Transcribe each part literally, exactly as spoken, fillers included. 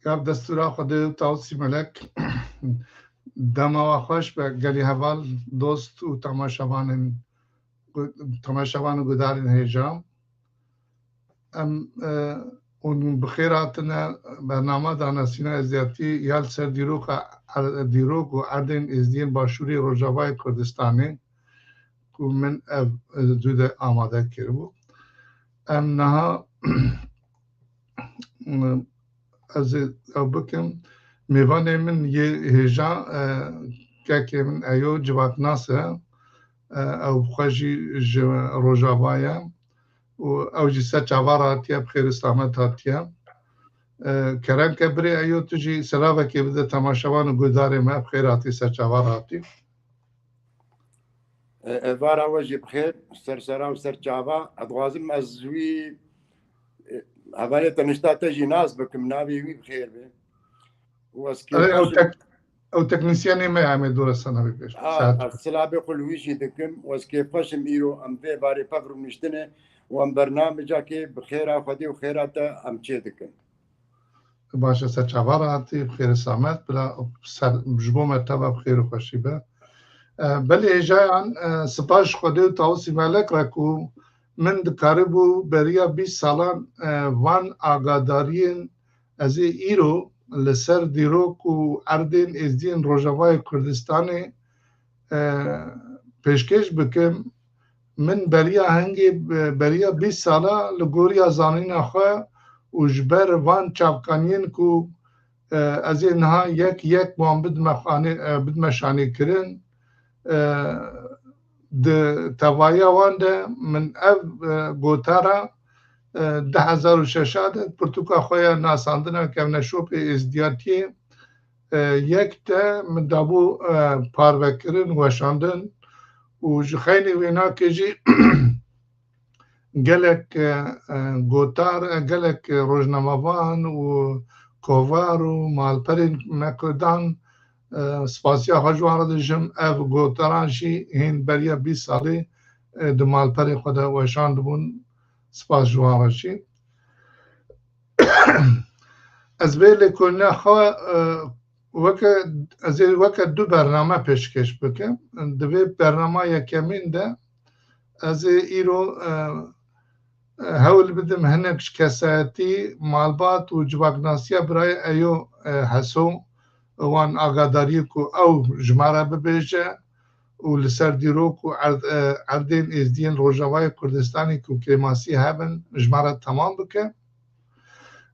Ya bi destûra Xwedê û Tawusî Melek, dema we xweş be gelî heval, dost û temaşevanên, temaşevan û gudarên hêja. Em, e, hûn bi xêr hatine bernama danasîna êzdiyatî ya li ser dîroka er-, dîrok û erdên êzdiyên Başûrê Rojavayê Kurdistanê ku min ev, e, zû de amade kiribû. Em niha ez ê ew bikim. Mêvanê min yê hêja, e, kekê min Eyo civaknas e. E, ew xwe jî ji Rojava ye û ew jî ser çava re hatiye, bi xêr û selamet hatiye. E, kerem ke birê Eyo, tu jî selavekê bide temaşevan û guhdarê me, bi xêr hatî, ser çava re hatî. E, êvara we jî bi xêr, ser sera û ser çava. Ez dixwazim ez wî, e, hevalê tenişta te jî nas bikim, navê wî bi xêr be. Û ez Erê, ew kêfxweş im. tek-, ew teknîsyenê me ya, em ê dûre sana bê pêş. Ha, Saet. ez silavê xwe li wî jî dikim. Û ez kêfxweş im îro em vê barê pev rûniştine û em bernamecakê bi xêra Xwedê û xêra te em çê dikin. Baş e, ser çava re hatî, bi xêr û selamet, bila ser, ji bo me teva bi xêr û xweşî be. E, belê hêjayan, e, spas ji Xwedê û Tawusî Melek re ku min dikaribû beriya bîst salan, e, van agadariyên ez ê îro li ser dîrok û erdên êzdiyên Rojavayê Kurdistanê, e, pêşkêş bikim. Min beriya hingê, beriya bîst sala li goriya zanîna xwe û ji ber van çavkaniyên ku, e, ez ê niha yek yek wan bidime xanê-, e, bidime şanê kirin, e, di tevahiya wan de min ev, e, gotara, e, du hezar û şeş de pirtûka xwe ya nasandina kevneşopê êzdiyatiyê, e, yek de min dabû, e, parvekirin, weşandin û ji xeynî wênakê jî gelek, e, e, gotar, e, gelek rojnamevan û kovar û malperên me Kurdan, e, spasiya xwe ji wan re dijim, ev gotaran jî hîn beriya bîst salî, e, di malperê xwe de weşandibûn, spas ji wan re jî. Ez vê lêkolîna xwe, e, weke, ez ê weke du bername pêşkêş bikim. Di vê bernama yekemîn de ez ê îro, e, e, hewl bidim hinek ji kesayetî, malbat û civaknasiya birayê Eyo, e, Heso, wan agadariyê ku ew ji me re bibêje û li ser dîrok û erd-, e, erdên êzdiyên Rojavayê Kurdistanê ku kêmasî hebin, ji me re temam bike.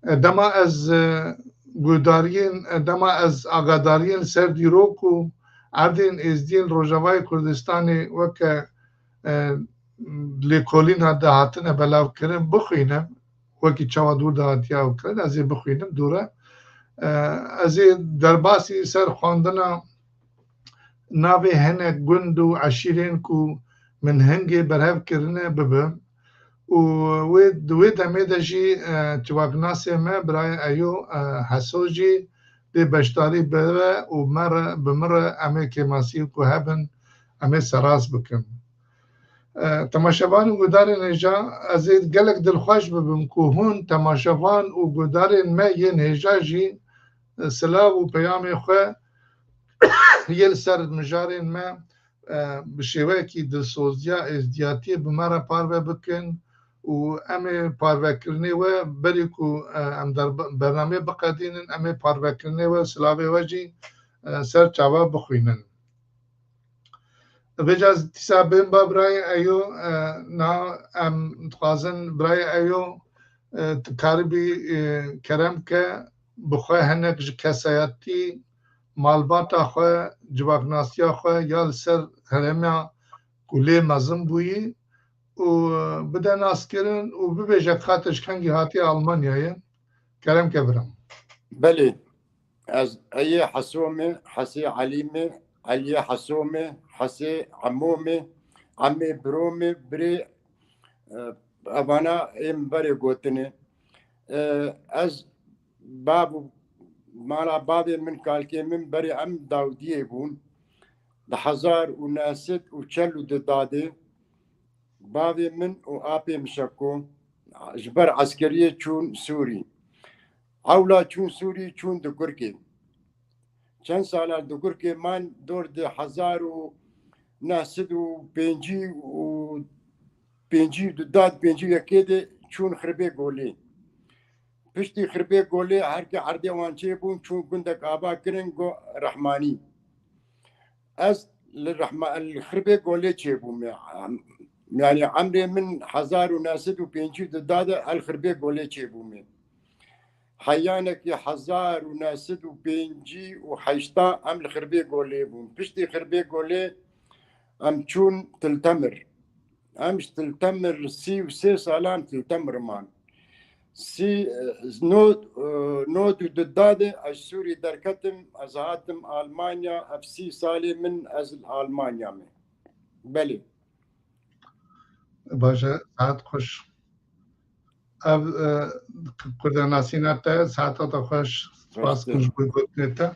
E, dema ez, e, guhdariyên, e, dema ez agadariyên li ser dîrok û erdên êzdiyên Rojavayê Kurdistanê weke, e, lêkolîna de hatine belavkirin bixwînim, wekî çawa dûr de hatiye ew kirin, ez ê bixwînim dûre. E, ez ê derbasî ser xwendina navê hinek gund û eşîrên ku min hingê berhev kirine bibim û wê, di wê demê de jî, e, civaknasê me, birayê Eyo, e, Heso jî dê beşdarî bibe û me re, bi min re em ê kêmasiyên ku hebin, em ê serast bikin. E, temaşevan û guhdarên hêja, ez ê gelek dilxweş bibim ku hûn temaşevan û guhdarên me yên hêja jî, e, silav û peyamê xwe yê li ser mijarên me, e, bi şêweyekî dilsoziya êzdiyatiyê bi me re parve bikin û em ê parvekirinê we berî ku, e, em derb-, bernameyê biqedînin, em ê parvekirinê we, silavê we jî, e, ser çava bixwînin. Vêca ez dîsa bên ba birayê Eyo, e, na em dixwazin birayê Eyo, e, tu karibî, e, kerem ke bi xwe hinek ji kesayetî, malbata xwe, civaknasiya xwe ya li ser herêma ku lê mezin bûyî û bide naskirin û bibêje ka te ji kengî hatiye Almanyayê. Kerem ke bira. Belê. Ez Eyê Heso me, Hesê Elî me, Eliyê Heso me, Hesê Emo me, Emê Biro me, Birê, e, evana ê min berê gotine. E, ez bav û mala bavê min, kalkê min berê em Dawdiyê bûn. Di hezar û neh sed û çel û du dadê bavê min û apê min Şeko ji ber eskeriyê çûn Sûrî. Hewla çûn Sûrî, çûn Dukurkê. Çend sala Dukurkê man, dor di hezar û neh sed û pêncî û pêncî û du, dad pêncî û yekê de çûn Xirbê Golê. Piştî Xirbê Golê herkê erdê wan çêbûn, çûn gundek ava kirin, go Rehmanî. Ez li Rehma-, li Xirbê Golê çêbûme. Em-, yanî emrê min hezar û neh sed û pêncî û du dade el Xirbê Golê çêbûme. Heyanekî hezar û neh sed û pêncî û heşta em li Xirbê Golê bûn. Piştî Xirbê Golê em çûn Til Temir. Em ji Til Temir sî û sê salan Til Temir man. Sî, e, nod, e, nod û du dade ez Sûrî derketim, ez hatim Almanya, ev sî salê min ez li Almanya me. Belê. Baş e, saet xweş. Ev, e, kurdenasîna te, saeta te xweş. Spas kim ji bo gotinê te.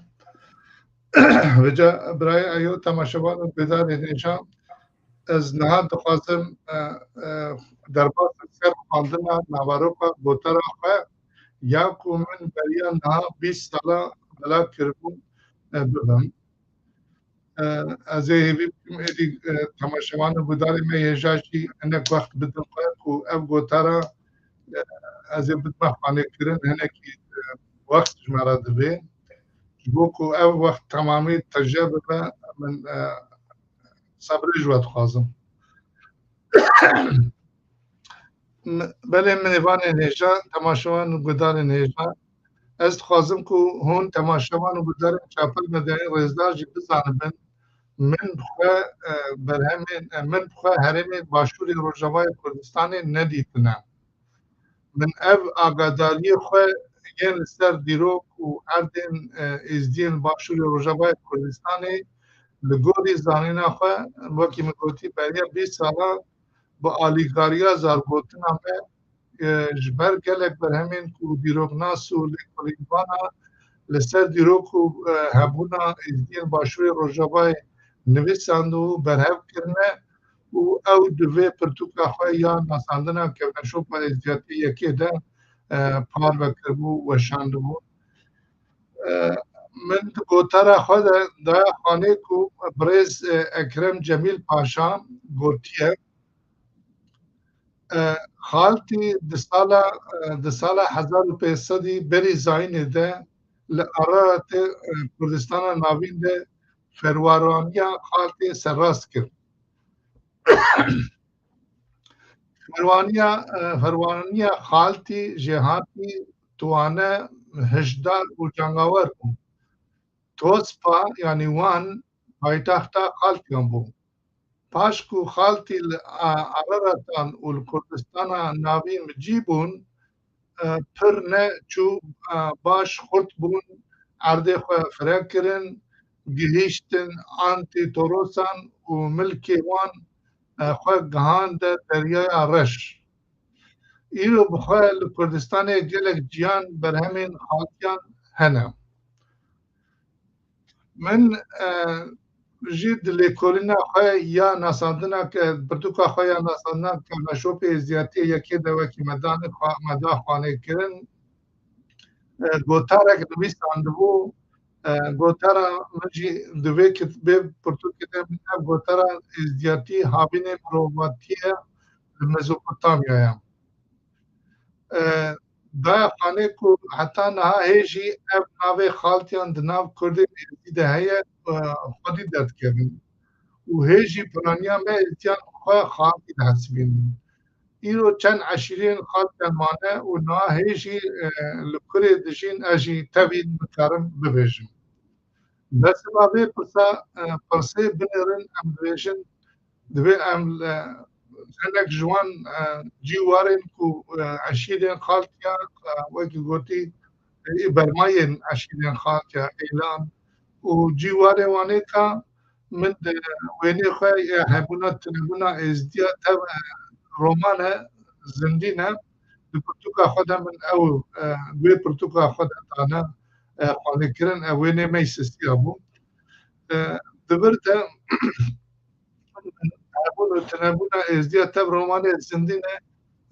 Vêca birayê Eyo, temaşevan û guhdarên hêja, ez niha dixwazim, e, e, derbasî ser xwendina naveroka gotara xwe ya ku min beriya niha bîst sala bila kiribû, e, bibim. E, ez ê hêvî bikim êdî, e, temaşevan û guhdarên me hêja jî hinek wext bidin xwe ku ev gotara, e, ez ê bidime xwanêkirin, hinekî, e, wext ji me re divê. Ji bo ku ev wext temamî tije bibe, min, e, sebrê ji we dixwazim. M-, belê, minêvanên hêja, temaşevan û guhdarên hêja, ez dixwazim ku hûn temaşevan û guhdarên Çaper Medyayê rêzdar jî bizanibin, min bi xwe, e, berhemên, e, min bi xwe herêmên Başûrê Rojavayê Kurdistanê nedîtine. Min ev agadariyê xwe yên li ser dîrok û erdên, e, êzdiyên Başûrê Rojavayê Kurdistanê li gorî zanîna xwe, wekî min gotî, beriya bîst sala bi alîkariya zargotina me, e, ji ber gelek berhemên ku dîroknas û lêkolînvana li ser dîrok û, e, hebûna êzdiyên Başûrê Rojavayê nivîsandibû, berhev kirine û ew di vê pirtûka xwe ya nasandina Kevneşopa Êzdiyatiyê Yekê de, e, parve kiribû, weşandibû. E, min di gotara xwe de daye xanê ku birêz, e, Ekrem Cemîl Paşa gotiye, e, Xaltî di sala, e, di sala hezar û pênc sedî berî zayînê de li Araratê, e, Kurdistana Navîn de ferwaraniya Xaltê serrast kir. Ferwaniya, e, ferwaniya Xaltî, Jêhatî, Tuane, Hişdar û Cangawer bû. Tospa, yanî Wan, paytexta Xaltiyan bû. Paş ku Xaltî li, a, Araratan û li Kurdistana Navîn bi cî bûn, e, pir ne çû, e, baş xurt bûn, erdê xwe fire kirin, gihîştin Antî Torosan û milkê wan, e, xwe gihande Deryaya Reş. Îro bi xwe li Kurdistanê gelek ciyan berhemên Xaltiyan hene. Min, e, jî di lêkolîna xwe ya nasandina ke, pirtûka xwe ya nasandina Kevneşopê Êzdiyatiyê Yekê de wekî me danê xwe, me da xwanê kirin. E, gotarek nivîsandibû, e, gotara min jî di vê kit-, vê pirtûkê de min ev gotara êzdiyatî havînê mirovatiyê li Mezopotamyaya. E, daya xanê ku heta niha hê jî ev navê Xaltiyan di nav Kurdên Êzidî de heye, e, xwedî derdikevin. Û hê jî piraniya me Êzidiyan xwe Xaltî dihesibînin. Îro çend eşîrên Xaltiyan mane û niha hê jî, e, li kurê dijîn, ez jî tevî nikarim bibêjim. Bersiva vê pirsa, e, pirsê binêrin, em dibêjin, divê em, e, hinek ji wan, e, cî warên ku, e, eşîrên Xaltiya, e, wekî gotî, e, bermayên eşîrên Xaltiya, Êlan û cî warê wanê ka min di wênê xwe ya hebûna tunebûna Êzdiya tev, e, romane zindî ne, di pirtûka xwe de min ew, e, wê pirtûka xwe de dane, e, xwendîkirin, ev wênê me yî sisiya bû. E, di vir de hebûn û tunebûna Êzdiya tev romanê zindî ne,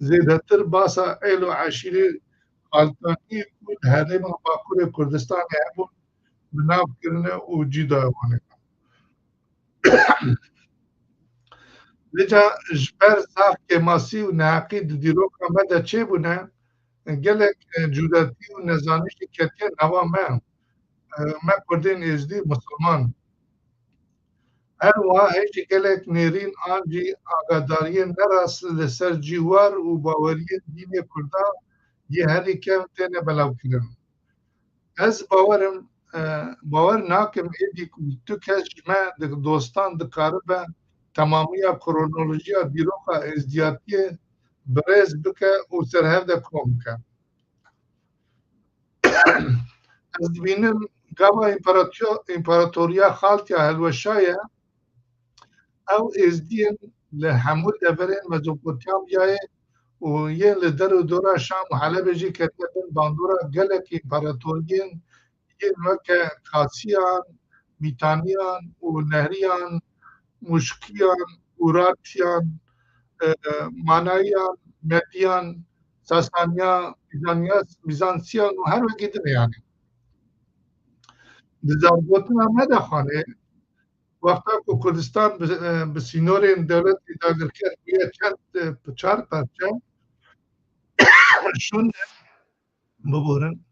zêdetir basa êl û eşîrê Altanî ku li herêma Bakurê Kurdistanê hebûn, bi nav kirine û cî daye wan. Vêca ji ber zaf kêmasî û neheqî di dîroka me de çêbûne, gelek, e, cûdatî û nezanîşî ketiye nava me, e, me Kurdên Êzdî û Misilman. Her wiha hê jî gelek nêrîn an jî agadariyên nerast li ser cîwar û baweriyên dînê Kurdan yê herî kevn têne belavkirin. Ez bawer im, e, bawer nakim êdî ku tu kes ji me di dostan dikaribe temamiya kronolojiya dîroka êzdiyatiyê bi rêz bike û ser hev de kom bike. Ez dibînim gava împarato-, împaratoriya Xaltiya hilweşaye, ew êzdiyên li hemû deverên Mezopotamyayê û yên li der û dora Şam û Helebê jî ketiye bin bandora gelek împaratoriyên yên weke Kasiyan, Mîtaniyan û Nehriyan, Mûşkiyan, Urartiyan, e, Manayiyan, Mediyan, Sasaniya, Bizanya-, Bizansiyan û her wekî din e yani. Di zargotina me de xanê, wexta ku Kurdistan bi, e, bi sînorên dewletê dagirker bûye çend, e, çar parçe, şûn biborin.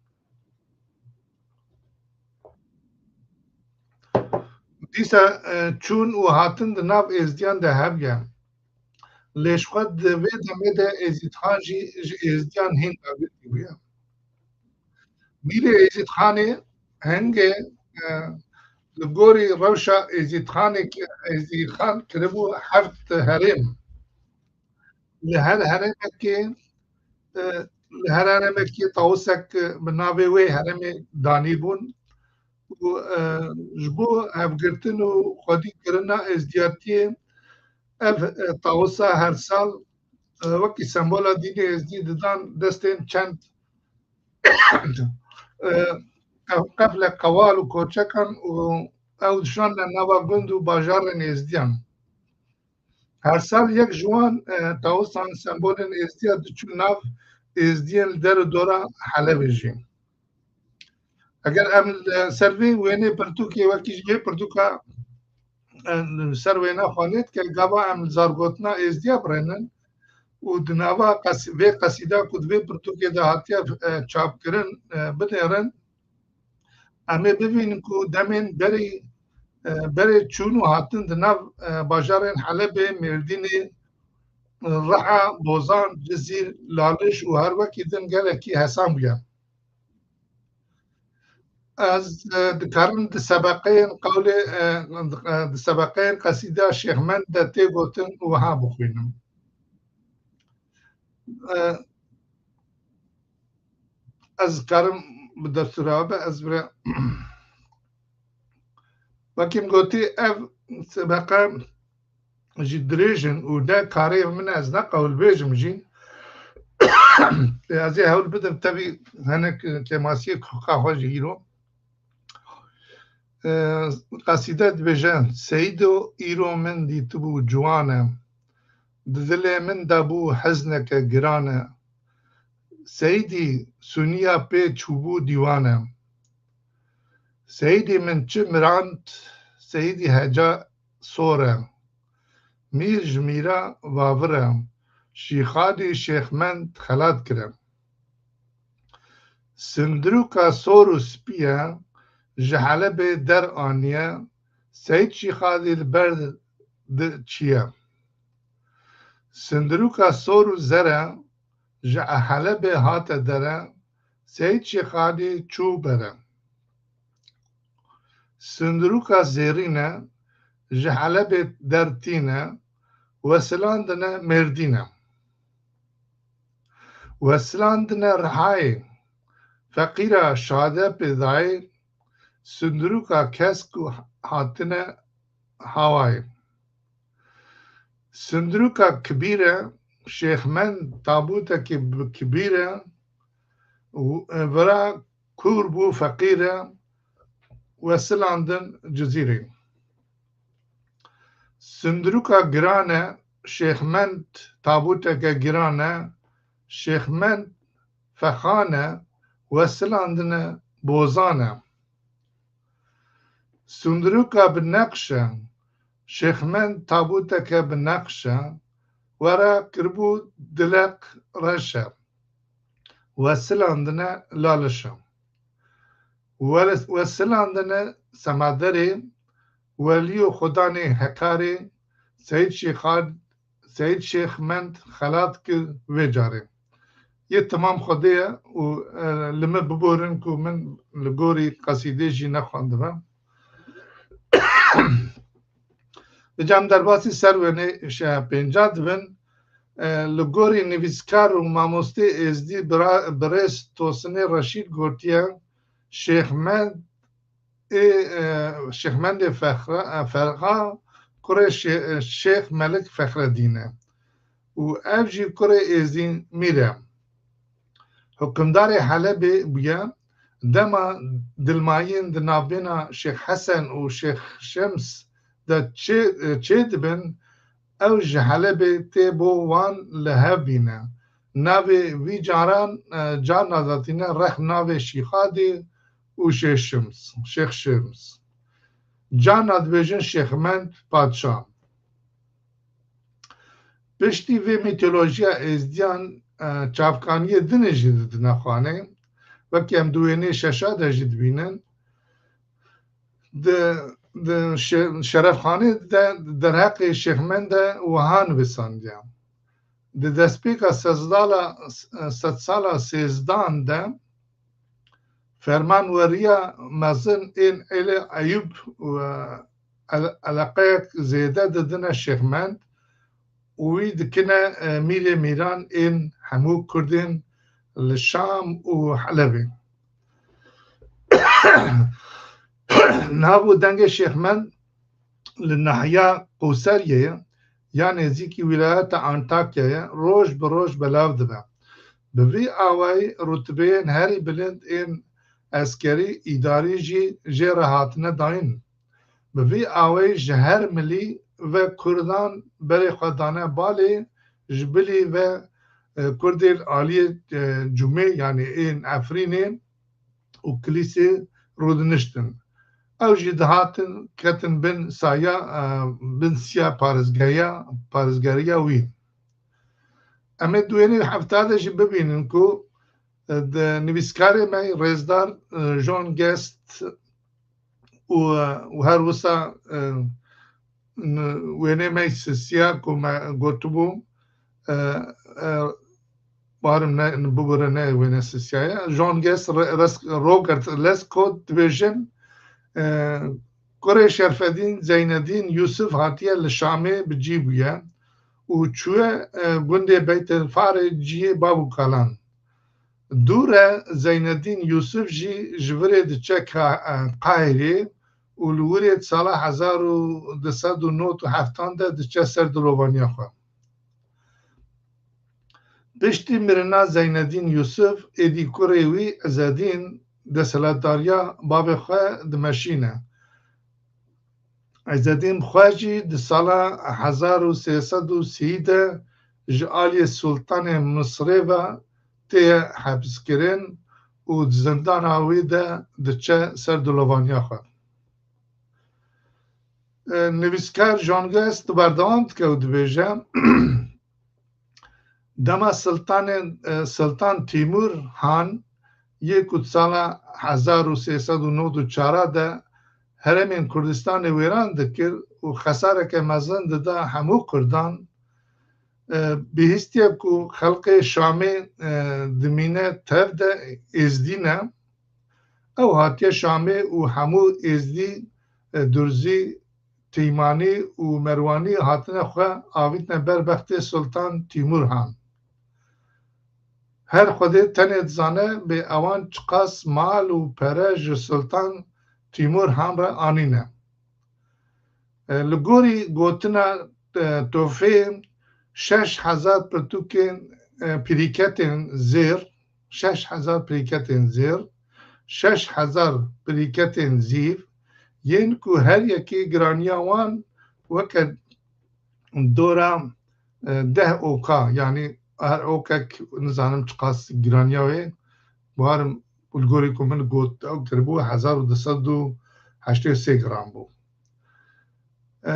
Dîsa, e, çûn û hatin di nav êzdiyan de hebûye. Lê ji xwe di vê demê de Êzîdxan jî ji êzdiyan hîn dagirkî bûye. Mîrê Êzîdxanê hingê, e, li gorî rewşa Êzîdxanê ki Êzîdxan kiribû heft herêm. Li her herêmekê, e, li her herêmekê tawusek, e, bi navê wê herêmê danîbûn û, e, ji bo hevgirtin û xwedîkirina êzdiyatiyê ev, e, tawusa her sal, e, wekî sembola dînê êzdî didan destên çend, e, qef-, qefle qewal û koçekan û ew dişandine nava gund û bajarên êzdiyan. Her sal yek ji wan, e, tawusan sembolên êzdiya diçû nav êzdiyên li der û dora Helebê jî. Eger em li ser vê wênê pirtûkê wekî ji vê pirtûka, e, li ser wêna xwe lê dike, gava em li zargotina êzdiya birênin û di nava qes-, vê qesîda ku di vê pirtûkê de hatiye, e, çapkirin, e, binêrin, em ê bibînin ku demên berî, e, berê çûn û hatin di nav, e, bajarên Helebê, Mêrdînê, Riha, Bozan, Cizîr, Laliş û her wekî din gelekî hesan bûye. Ez, e, dikarim di sebeqeyên qewlê, e, di, e, di sebeqeyên qesîda Şêxmend de tê gotin û wiha bixwînim. E, ez karim bi destûra be, ez bire. Wekî min gotî, ev sebeqe jî dirêj in û ne karê min e, ez ne qewilbêj im jî. Lê ez ê hewl bidim, tevî hinek kêmasiyê koka xwe jî îro. E, qesîde dibêje, Seydo îro min dîtibû ciwan e. Di dilê min de bû hezneke giran e. Seydî suniya pê çûbû dîwan e. Seydî min çi mirand, Seydî heca sor e. Mîr ji mîra vavir e. Şîxadî Şêxmend xelat kire. Sindirûka sor û spî ye, ji Helebê der aniye, Seyd Şîxadî li ber di çiye. Sindirûka sor û zer e, ji Helebê hate dere, Seyd Şîxadî çû bere. Sindirûka zêrîn e, ji Helebê der tîne, wesilandine Mêrdîne. Wesilandine Rihayê, feqîra şade pê dayê, sindirûka kesk û hatine hawayê. Sindirûka kibîr e, Şêxmend tabûtekê bi kibîr e, û, e, vira kûr bû, feqîr e, wesilandin Cizîrê. Sindirûka giran e, Şêxmend tabûteke giran e, Şêxmend fexan e, wesilandine bozan e. Sundirûka bi neqş e, şêxmend tabûteke bi neqş e, were kiribû dileq reş e, wesilandine laliş e. Were-, wesilandine semaderê, welî û xudanê Hekarê, Seyîd Şêxan, Seyîd Şêxmend xelat kir vê carê. Yê temam Xwedê ye û, e, li min biborin ku min li gorî qesîdê jî nexwendibe. Di cem derbasî ser wênê şe-, pênca dibin, e, li gorî nivîskar û mamostê êzdî bira-, birêz Tosinê Reşîd gotiye, Şêxmend ê, e, Şêxmendê Fexra-, e, Ferxa, kurê Şê-, e, Şêx Melik Fexredîn e. Û ev jî kurê Êzdîn Mîr e. Hukimdarê Helebê bûye, dema dilmayîn di navbêna Şêx Hesen û Şêx Şems de çê, e, çê dibin, ew ji Helebê tê bo wan li hev bîne. Navê vî caran, e, carna datîne rex navê Şîxadê û Şêx Şems, Şêx Şems. Carna dibêjin Şêxmend Padşah. Piştî vê mîtolojiya êzdiyan, e, çavkaniyê dinê jî didine xanê, wekî em di wênê şeşa de jî dibînin. Di, di şe-, Şerefxanê de derheqê Şêxmend de wiha nivîsandiye. Di destpêka sedsala, sedsala sêzdan de fermanweriya mezin ên Êlê Eyûb û ele-, eleqeyek zêde didine Şêxmend û wî dikine, e, mîrê mîran ên hemû Kurdên li Şam û Helebê. Nav û dengê Şêxmend li nahiya Qoseriyê ye, ya nêzîkî wîlayeta Antakyayê, roj bi roj belav dibe. Bi vî awayî rutibeyên herî bilind ên eskerî, îdarî jî jê re hatine dayîn. Bi vî awayî ji her milî ve Kurdan berê xwe dane balê, ji bilî ve, e, Kurdên aliyê, e, Cumê, yanî ên Efrînê û Kilîsê rûdiniştin. Ew jî dihatin, ketin bin saya, e, bin siya parêzgehiya, parêzgeriya wî. Em ê di wênê hefta de jî bibînin ku, e, di nivîskarê me rêzdar, e, John Guest û, e, û her wisa, e, n-, wênê me sisiya ku me gotibû, e, e, barim ne, bibire ne wêne sisiya ye. John Guest, Re-, Res-, Robert Lescot dibêjin, e, kurê Şerfedîn Zeynedîn Yusuf hatiye li Şamê bi cî bûye û çûye, e, gundê Beytelfarê ciyê bav û kalan. Dû re Zeynedîn Yusuf jî ji virê diçe Ka-, e, Qahirê û li wirê di sala hezar û du sed û nod û heftan de diçe ser dilovaniya xwe. Piştî mirina Zeynedîn Yusuf, êdî kurê wî Ezedîn desthilatdariya bavê xwe dimeşîne. Ezedîn xwe jî di sala hezar û sê sed û sî de ji aliyê Sultanê Misrê ve tê hepskirin û di zindana wî de diçe ser dilovaniya xwe. E, nivîskar John Guest berdewam dike û dibêje, Dema Siltanê, e, Siltan Tîmûr Han yê ku di sala hezar û sê sed û nod û çar de herêmên Kurdistanê wêran dikir û xesareke mezin dida hemû Kurdan, e, bihîstiye ku xelkê Şamê, e, dimîne tev de êzdî ne, ew hatiye Şamê û hemû êzdî, e, durzî, Tîmanî û Merwanî hatine xwe avîtine ber bextê Sultan Tîmûr Han. Her Xwedê tenê dizane bê ewan çiqas mal û pere ji Sultan Tîmûr Han re anîne. E, li gorî gotina, e, Tofê, şeş hezar pirtûkên, e, pirîketên zêr, şeş hezar pirîketên zêr, şeş hezar pirîketên zîv, yên ku her yekê giraniya wan weke dora, e, deh oka, yanî her okek nizanim çiqas giraniya wê, Guharim, li gorî ku min got, ew kiribû hezar û du sed û heştê û sê gram bû. E,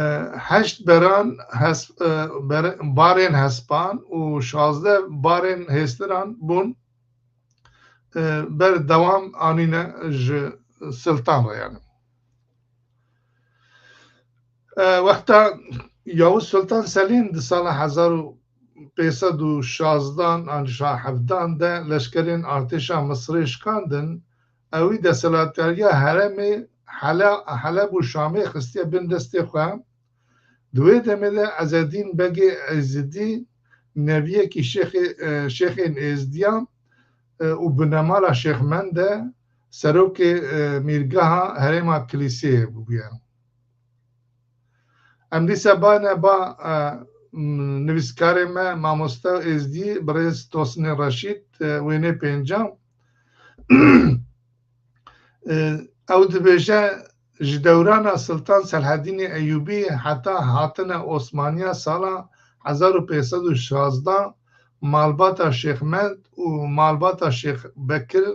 heşt beran hes-, e, ber-, barên hespan û şazdeh barên hêstiran bûn, e, berdewam anîne ji Siltan re, yani. E, wexta Yavuz Sultan Selîm di sala hezar û pênc sed û şazdan an şa hevdan de leşkerên artêşa Misirê şikandin, ewî desthilatdariya herêmê Hele-, Heleb û Şamê xistiye bin destê xwe. Di wê demê de Ezedîn Begê Êzidî neviyekî şêxê, e, şêxên Êzidiya, e, û binemala Şêxmend e, serokê, e, mîrgeha herêma Kilîseyê bûye. Em dîsa bane ba, e, m-, nivîskarê me, mamoste Êzdî, birêz Tosinê Reşîd, e, wênê pênca. E, ew dibêje, ji dewrana Siltan Selhedînê Eyûbî heta hatina Osmaniya sala hezar û pênc sed û şazda malbata Şêxmend û malbata Şêx Bekir,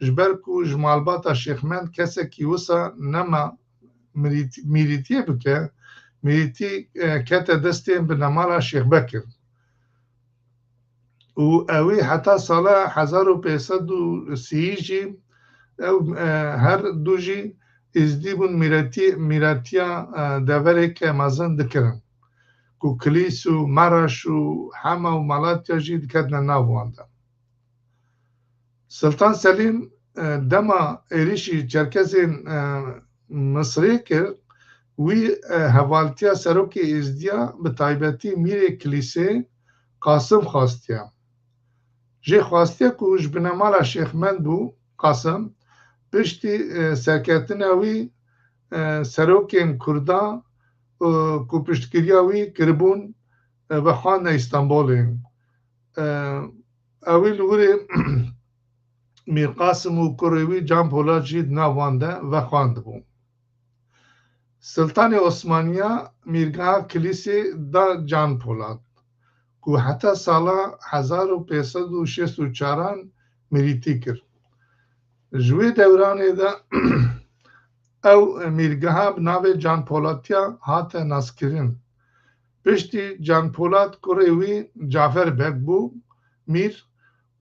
ji ber ku ji malbata Şêxmend kesekî wisa nema mirît-, mîrîtiyê bike, mîrîtî, e, kete destê binemala Şêx Bekir. Û ewî heta sala hezar û pênc sed û sî jî ew, e, her du jî Êzdî bûn, mîretî-, mîretiya, e, devereke mezin dikirin, ku Kilîs û Mereş û Hema û Malatya jî diketine nav wan de. Siltan Selîm, e, dema êrîşî Çerkezên, e, Misirê kir, wî, e, hevaltiya serokê Êzdiya, bi taybetî mîrê Kilîsê Qasim xwastiye. Jê xwastiye ku ji binemala Şêxmend bû, Qasim, piştî, e, serketina wî, e, serokên Kurda, e, ku piştgiriya wî kiribûn, e, vexwandine Îstanbolê. E, ewî li wirê Mîr Qasim û kurê wî Can Polat jî di nav wan de vexwandibû. Siltanê Osmaniya mîrgeha Kilîsê da Can Polat, ku heta sala hezar û pênc sed û şêst û çaran mîrîtî kir. Ji wê dewranê de ew mîrgeha bi navê Can Polatiya hate naskirin. Piştî Can Polat kurê wî Cafer Beg bû mîr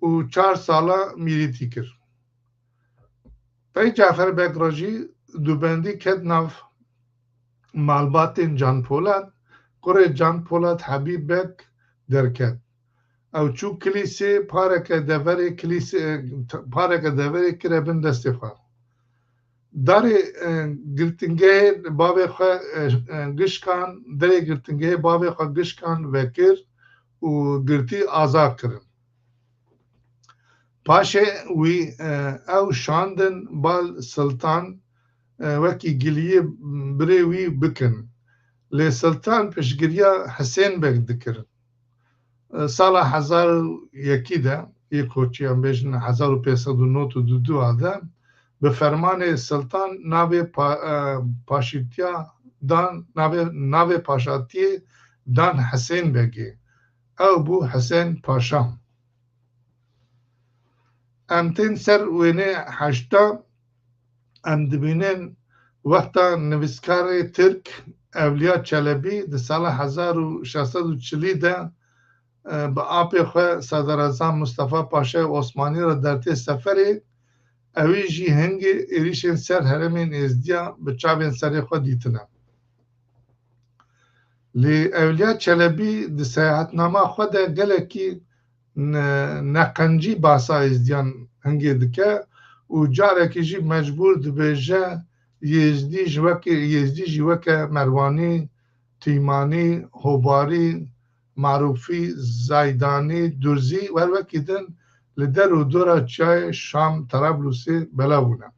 û çar sala mîrîtî kir. Pey Cafer Beg re jî dubendî ket nav malbatên Can Polat, kurê Can Polat Hebîb Beg derket. Ew çû Kilîsê, pareke deverê Kilîsê, pareke deverê kire bin destê xwe. Darê, e, girtingehê bavê xwe, e, e, gişkan, derê girtingehê bavê xwe gişkan vekir û girtî azad kirin. Paşê wî, e, ew şandin bal Siltan, e, wekî giliyê birê wî bikin. Lê Siltan piştgiriya Hisên Beg dikir. E, sala hezar û yekî de, yê koçî em bêjin hezar û pênc sed û nod û du de, bi fermanê Siltan navê pa-, e, paşîtiya dan, navê, navê paşatiyê dan Hisên Begê. Ew bû Hisên Paşa. Em tên ser wênê heşta, em dibînin wexta nivîskarê Tirk Evliya Çelebî di sala hezar û şeş sed û çilî de, e, bi apê xwe Sederezam Mustafa Paşayê Osmanî re dertê seferê, ewî jî hingê êrîşên ser herêmên Êzdiya bi çavên serê xwe dîtine. Lê Ewliya Çelebî di seyahatnama xwe de gelekî ne-, neqencî basa Êzdiyan hingê dike û carekî jî mecbûr dibêje, Yêzdî ji weke, Yêzdî jî weke Merwanî, Tîmanî, Hobarî, Marûfî, Zaydanî, Durzî û her wekî din li der û dora çiyayê Şam, Terablusê belav bûne.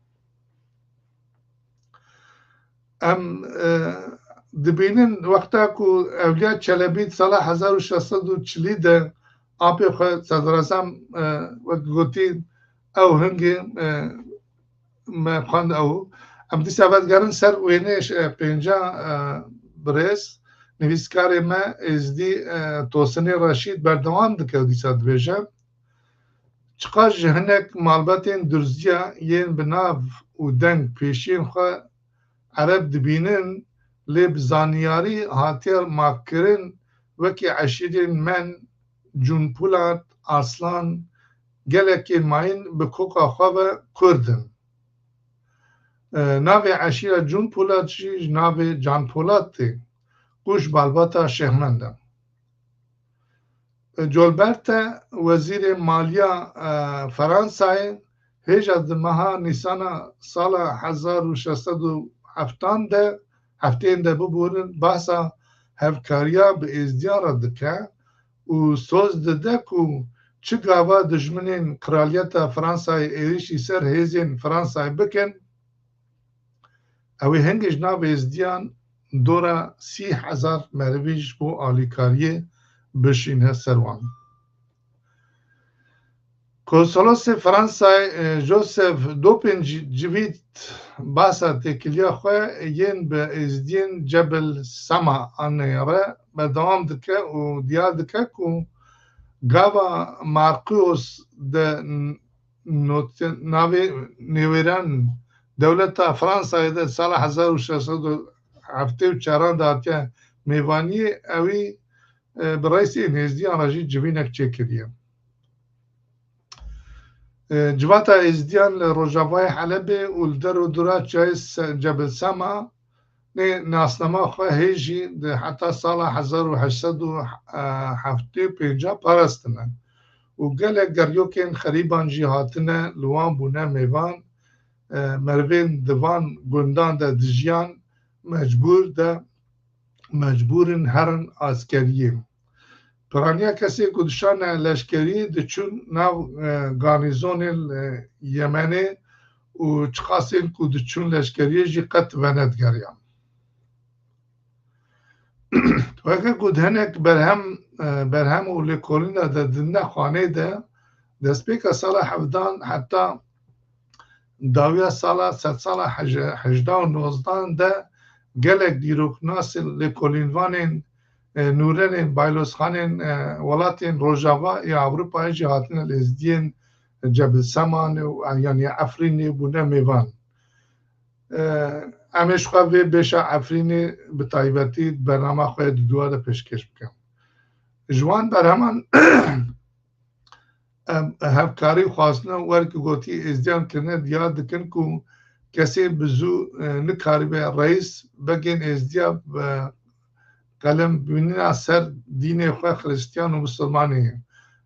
Em, e, dibînin wexta ku Ewliya Çelebî di sala hezar û şeş sed û çilî de apê xwe Sedrezam, e, wek gotî, ew hingê, e, me xwend ew. Em dîsa vedigerin ser wênê, e, pênca, e, birêz, nivîskarê me Êzdî, e, Tosinê Reşîd berdewam dike û dîsa dibêje, Çiqas ji hinek malbatên durziya yên bi nav û deng pêşiyên xwe Ereb dibînin, lê bi zanyarî hatiye makkirin, wekî eşîrên Men, Cûnpulat, Aslan, gelekên mayîn bi koka xwe ve Kurd in. E, navê eşîra Cûnpolat jî ji navê Canpolat tê, ku ji malbata Şêxmend e. E, Colberte, wezîrê maliya, e, Fransayê, hêja di meha Nîsana sala hezar û şeş sed û heftan de, hefteyên de biborin, behsa hevkariya bi Êzdiyan re dike û soz dide ku çi gava dijminên Kraliyeta Fransayê êrişî ser hêzên Fransayê bikin, ew ê hingê ji nav Êzdiyan dora sî hezar merivî ji bo alîkariyê bişîne ser wan. Konsolosê Fransayê, e, Joseph Dopin Civît, basa têkiliya xwe yên bi Êzdiyên Cebil Sema aneyre berdewam dike û diyar dike ku gava Marquios de n-, not-, navê nêwêran dewleta Fransayê de sala hezar û şeş sed û heftê û çaran de hatiye mêvaniyê, ewî, e, bi reysê Êzdiyan re jî civînek çêkiriye. E, civata Êzdiyan li rojavayê Helebê û li der û dora çiyayê Se-, Cebil Sema nê nasnama xwe hê jî di heta sala hezar û heşt sed û heftê û pênc parastine û gelek geryokên xerîban jî hatine li wan bûne mêvan, e, merivên di van gundan de dijiyan mecbûr de mecbûr in herin askeriyê. Piraniya kesê ku dişane leşkeriyê diçûn nav, e, garnîzonên, e, Yemenê û çiqasên ku diçûn leşkeriyê jî qet venedigeryan. Weke ku di hinek berhem, e, berhem û lêkolîna de di ne xanê de destpêka sala hevdan heta dawiya sala sedsala hej-, hejda û nozdan de gelek dîroknasên lêkolînvanên, e, nûrenên baylozxanên, e, welatên Rojava ya Ewropayê jî hatine li Êzdiyên Cebil Semanê û, e, yanî Efrînê bûne mêvan. E, em ê ji xwe vê bêşa Efrînê bi taybetî di bernama xwe ya didûya de pêşkêş bikim. Ji wan berheman em hevkarî xwazine û wek gotî Êzdiyan kirine diyar dikin ku kesê bi zû, e, nikaribe reis begên Êzdiya bi qelem bînina ser dînê xwe Xiristiyan û Misilmanê ye.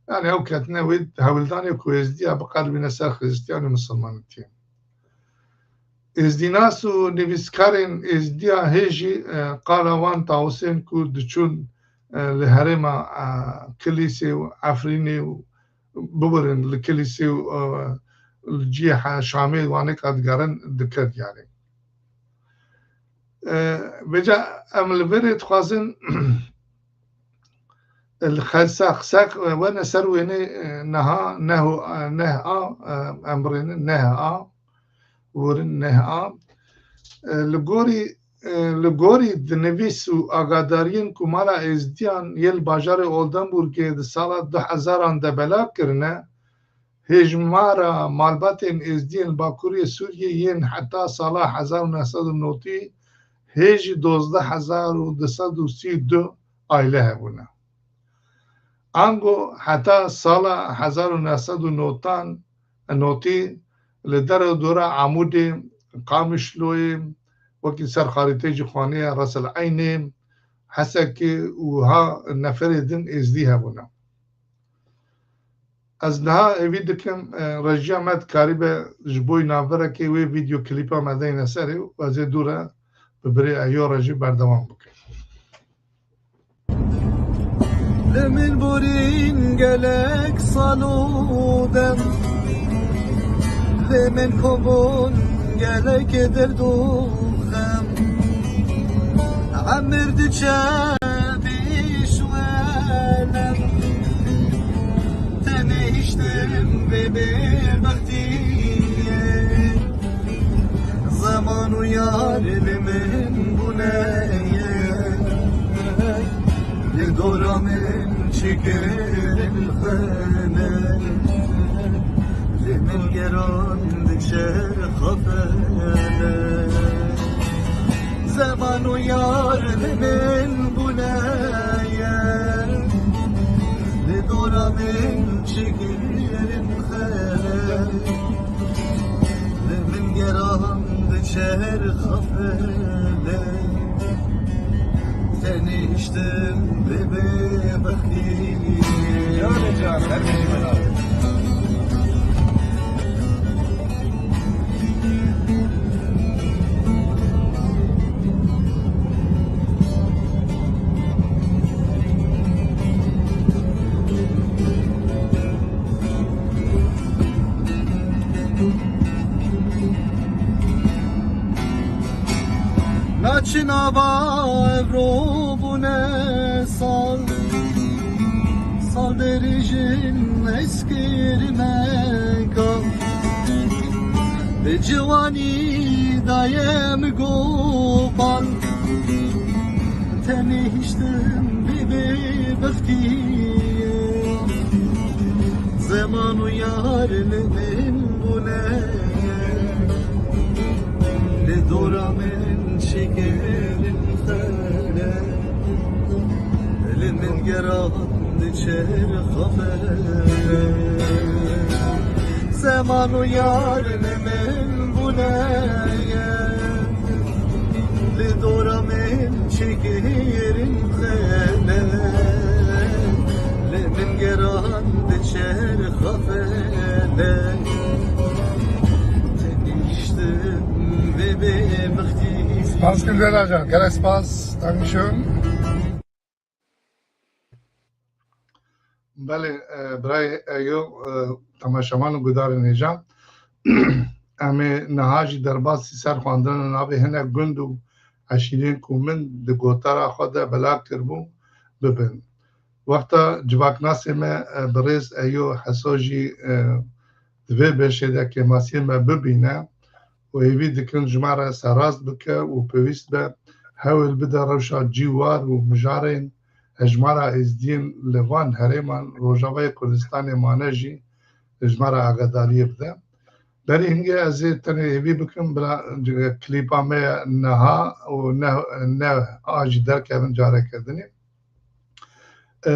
Yani ew ketine wê hewldanê ku Êzdiya biqelibîne ser Xiristiyan û Misilmanetiyê. Êzdînas û nivîskarên Êzdiya hê jî, e, qala wan tawusên ku diçûn, e, li herêma, e, Kilîsê û Efrînê û bibirin li Kilîsê û, e, li cihê Şamê wanêka digerin dike diyarê. E, vêca em li vê rê dixwazin li xelsa qisek wene ser wênê, e, neha, neho, e, neh a, e, em birênin neh a, wurin neh a. E, li gorî, e, li gorî dinivîs û agadariyên ku mala Êzdiyan yê li bajarê Oldenburgê di sala du hezaran de belav kirine, hêjmara malbatên Êzdiyên Bakurê Sûriyê yên heta sala hezar û neh sed û notî hê jî dozdeh hezar û du sed û sî û du aile hebûne. Ango heta sala hezar û neh sed û notan, notî li derewdora Amûdê, Qamişloyê, wekî ser xarîteyê jî xanî ye, Resil Eynê, Hesekê û ha neferê din Êzdî hebûne. Ez niha hêvî dikim, e, rejiya me dikaribe ji bo navberekê wê vîdeo klîpa me deyne serê û ez ê dû re bi birê Eyo re jî berdewam bikim. Li min borîn gelek sal û dem, li min kobûn gelek derd û xem. Emir diçe bîş welem, tenê hiştin vê bêbextiyê. Zeman û yar li min bûne ye, li dora min çikirin xene. Ran diçer xafele. Zeman û yar li min bûne ye. Li dora min çigirin xele. Li min geran diçer xafele. Teniştim bi bêbextî. Canê can, her bijî min abi. Naçin ava evro bûne sal, sal berî jin eskirî me gal. Bi ciwanî daye min go bal, tenê hiştin bi bêbextî. Zeman û yar li min bûne, li dora min çigirin xele. Li min geran diçer xafele. Zeman û yar li min bûne ye. Li dora min çigirin xele. Li min geran diçer xafele. Teniştim bi bêbextî. Spas Gülden Acar, gelek spas. Dankeschön. Belê, e, birayê Eyo, e, temaşevan û gudarên hêja. Em ê niha jî derbasî ser xwendina navê hinek gund û eşîrên ku min di gotara xwe de belav kiribû bibin. Wexta civaknasê me, e, birêz Eyo Heso jî, e, di vê beşê de kêmasiyê me bibîne û hêvî dikin ji me re serrast bike û pêwîst be hewl bide rewşa cî û war û mijarên hejmara êzdiyên li van herêman Rojavayê Kurdistanê mane jî ji me re agadariyê bide. Berî hingê ez ê tenê hêvî bikim bila klîpa me ye niha û ne, ne a jî derkevin careke dinê. E,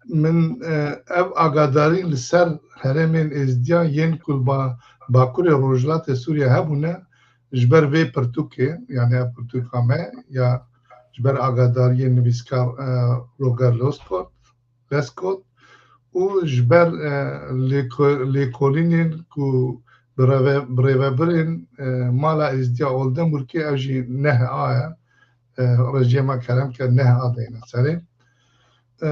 min, e, ev agadarî li ser herêmên êzdiyan yên ku li ba-, bakurê rojhilatê Sûriye hebûne, ji ber vê pirtûkê, yani ev pirtûka me ya ji ber agadariyê nivîskar, e, Roger Lescot, Lescot û ji ber, e, lêko-, lêkolînên ku bi reve-, bi rêvebirên, e, mala êzdiya Oldenburgê ew jî neh a ye, e, rejiyê me kerem ke neh a deyne serê. E,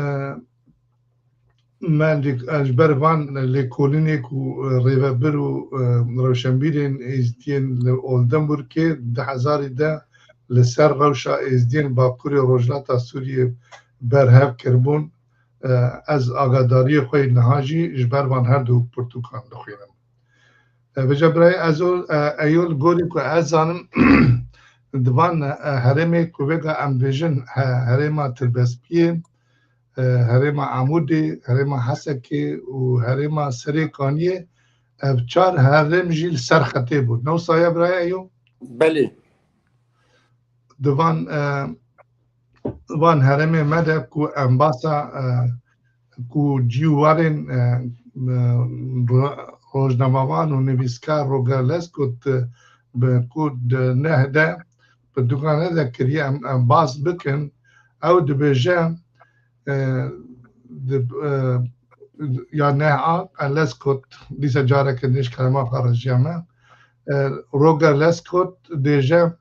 me lê-, e, ji ber van lêkolînê ku, e, rêvebir û, e, rewşenbîrên êzdiyên li Oldenburgê di hezarî de li ser rewşa êzdiyên Bakurê Rojhilata Sûriyê berhev kiribûn, e, ez agadariyê xwe yê niha jî ji ber van her du pirtûkan dixwînim. E, vêca birayê ez ol, e, Eyol gorî ku ez zanim di van, e, herêmê ku vêga em bêjin he-, herêma Tirbespiyê, e, herêma Amûdê, herêma Hesekê û herêma Serêkaniyê, ev çar herêm jî li ser xetê bûn. Ne wisa ye birayê Eyol? Belê. Di van, e, van herêmê me de ku embasa, e, ku cîwarên, e, e, ro-, rojnamevan û nivîskar Roger Lescot, e, bi ku di neh de, bi dukane de kiriye em, em bas bikin, ew dibêje, e, di, e, ya neh a, e, Lescot, dîsa careke din ji kerema xwe rejiya me, e, Roger Lescot dêje,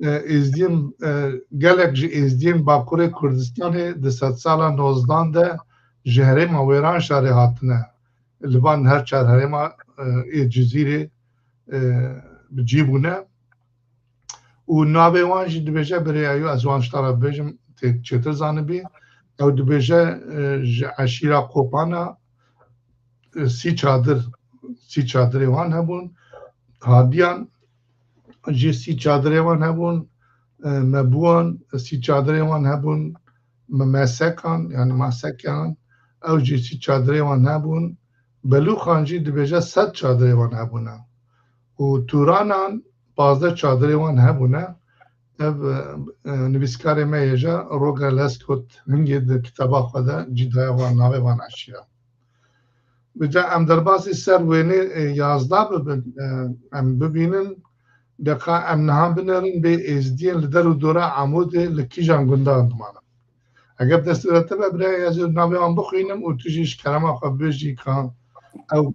e, êzdiyên, e, gelek ji êzdiyên Bakurê Kurdistanê di sedsala nozdan de ji herêma Wêranşarê hatine. Li van her çar herêma, e, ê Cizîrê, e, bi cî bûne. Û navê wan jî dibêje birêya yo, ez wan ji te re bibêjim, tê çêtir zanibî. Ew dibêje, e, ji eşîra Kopana, e, sî çadir, sî çadirê wan hebûn. Hadiyan jî sî çadirê wan hebûn. E, Mebuwan sî çadirê wan hebûn. Me-, Mesekan, yani Masekan, ew jî sî çadirê wan hebûn. Belûxan jî dibêje sed çadirê wan hebûne û Tûranan pazdeh çadirê wan hebûne. Ev, e, e, nivîskarê me yê je Roger Lescot hingê di kitaba xwe de cî daye wan navê van eşîra. Bica em derbasî ser wênê, e, yazdeh bibin, e, em bibînin, deqa em niha binêrin bê êzdiyên li der û dora Amûdê li kîjan gundan dimane. Eger destê de tebe birayê, ez ê navê wan bixwînim û tu jî ji kerema xwe bibêjî ka ew,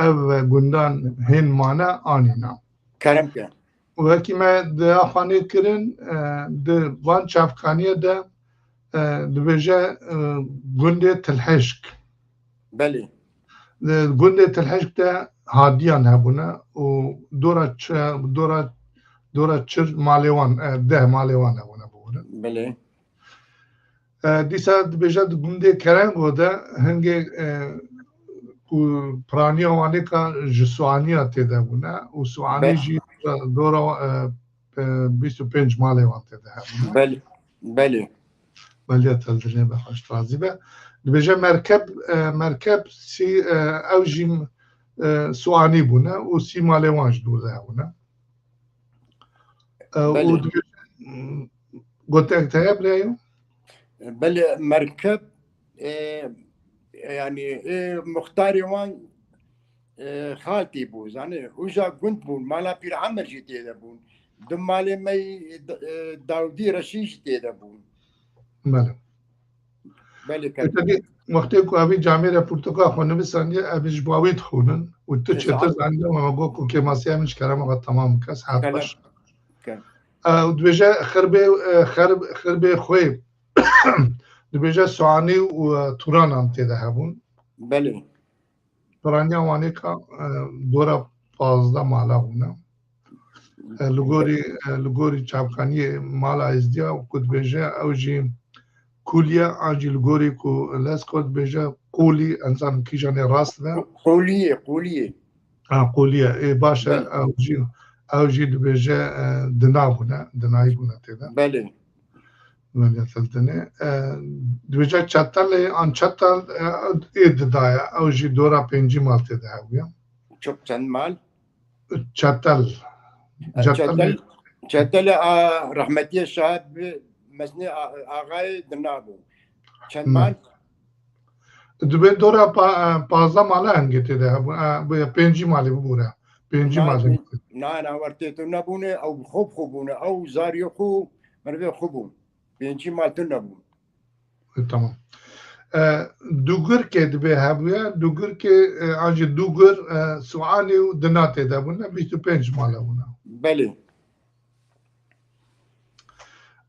ev gundan hên mane anî na. Kerem ke. Û wekî me di axwanê kirin, e, di van çavkaniyê de, e, dibêje, e, gundê Tilhişk. Belê. Di gundê Tilhişk de hadiyan hebûne û dora çi-, dora, dora çir malê wan, e, deh malê wan hebûne biborin. Belê. E, dîsa dibêje di gundê Kerengo de hingê, e, ku piraniya wanê ka ji Suaniya tê de bûne û Suanî Be- jî dora, e, e, bîst û pênc malê wan tê de hebûne. Belê, belê. Beliya te dinê be, xweş razî be. Dibêje merkeb, e, merkeb sî, e, ew jî, e, Suanî bûne û sî malê wan ji dûr de hebûne. E, û Belê. dibêje, gotek te ye birayê? Belê, merkeb, e, yani, e, muxtarê wan, e, xaltî bû, zanî, uca gund bûn, mala Pîr Emer jî tê de bûn. Du malê me yî, e, Dawdî Reşî jî tê de bûn. Belê. Belê, E, kerem. Tabii, wextê ku evî camêre pirtûka xwe nivîsandiye, evî ji bo wî dixwînin û tu Êza. çêtir zanî, me got ku kêmasiya min ji kerema xwe temam bike, saet Kerem. beş. Kerem. E, û dibêje xirbê, e, xerb-, xirbê xwê, dibêje Suanî û, e, Tûranan tê de hebûn. Belê. Piraniya Wanê ka, e, dora pazdeh mala bûne. E, li gorî, e, li gorî çavkaniyê mala Êzdiya ku dibêje ew jî Kûliye, an jî li gorî ku Lesko dibêje Qûlî, ez nizanim kîjanê rast be. Qûliyê, Qûliyê. Ha, Qûliye. Ê, baş e, Belê. ew jî, ew jî dibêje, e, dina bûne, dinayî bûne tê de. Belê. Belê, te dinê. E, dibêje Çetelê, an Çetel, e, ê didaye. Ew jî dora pêncî mal tê de hebûye. Çok çend mal? Çetel. E, Çetel. Çetel, Çetelê a, rehmetiye şahid bi, Mesnê a, Axayê dina bû. Çend Ne. mal? Dibê dora pa-, e, pazdeh mala hingê tê de hebû. E, bu ya pêncî malê bibûre. Pêncî Na, malê. na, na, wertê tu nebûne, ew xwe bi xwe bûne, ew zariyê xwe, merivê xwe bûn. Pêncî mal tu nebûn. E, tamam. E, Dûgirkê dibê hebûye. Dûgirkê, e, an jî Dûgir, e, Suanî û dina tê de bûne. Bîst û pênc mala bûne. Belê.